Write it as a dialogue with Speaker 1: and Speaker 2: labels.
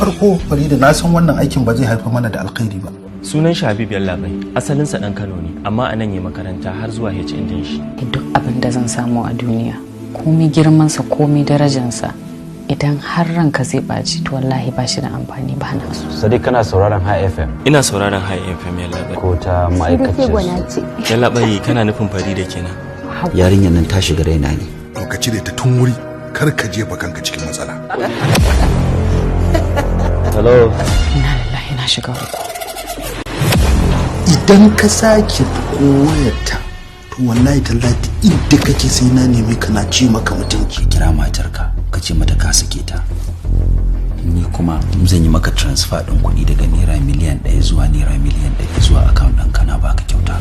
Speaker 1: Farko, Farida, na san wannan aikin ba zai haifar mana da alkhairi ba.
Speaker 2: Sunan shi Habib, yallabai. Asalinsa dan Kano ne, amma a nan ya makaranta har zuwa HND din shi.
Speaker 3: Duk abin da zan samu a duniya, komai girmansa, komai darajansa, idan har ranka zai ɓaci, to wallahi ba shi da amfani, ba na so.
Speaker 4: Sadiq, kana sauraron High FM?
Speaker 2: Ina sauraron High FM, yallabai.
Speaker 4: Ko ta ma'aikaciyar su.
Speaker 2: Yallabai, kana nufin Farida kenan?
Speaker 5: Yarinyar nan ta shiga raina ne.
Speaker 6: To ka cire ta tun wuri, kar ka jefa kanka cikin matsala.
Speaker 4: Hello.
Speaker 3: Inna lillahi, na shiga uku.
Speaker 1: Idan ka sake ko wayarta, to wallahi tallahi duk inda kake sai na neme ka, na ci maka mutunci.
Speaker 5: Kira matarka, ka ce mata ka sake ta. Ni kuma zan yi maka transfer ɗin kuɗi daga ₦1,000,000 zuwa ₦100,000,000 zuwa account ɗinka, na baka kyauta.